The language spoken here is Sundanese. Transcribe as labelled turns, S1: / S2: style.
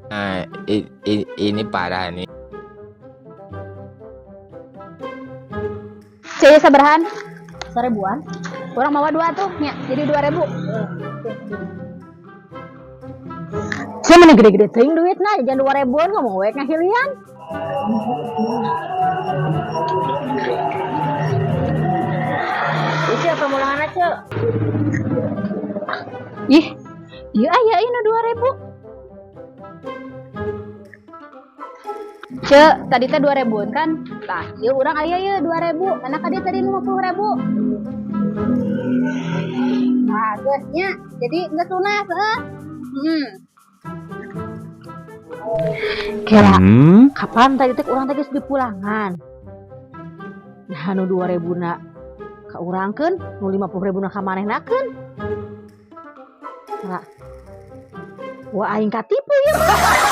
S1: Nah, ini parah nih.
S2: Ceu sabarahan?
S3: 1.000-an.
S2: Urang mawa dua tuh nya, jadi 2.000.
S3: Sia meni gede-gede teuing duitna, jajan 2.000-an ngomong we ngahilian. Ieu pemulangan Ceu.
S2: Ih, ieu aya ieu nu 2.000. Ceu, tadi teh 2.000-an kan? Tah, ieu urang aya ieu 2.000. Mana ka dieu tadi 50.000. Nah, geus nya. Jadi geus lunas heuh.
S3: Kira kapan tadi teh urang teh geus dipulangan. Nah, nu 2.000 na ka urangkeun, nu 50.000 na ka manehnakeun. Kira. Wah, aing katipu ieu mah.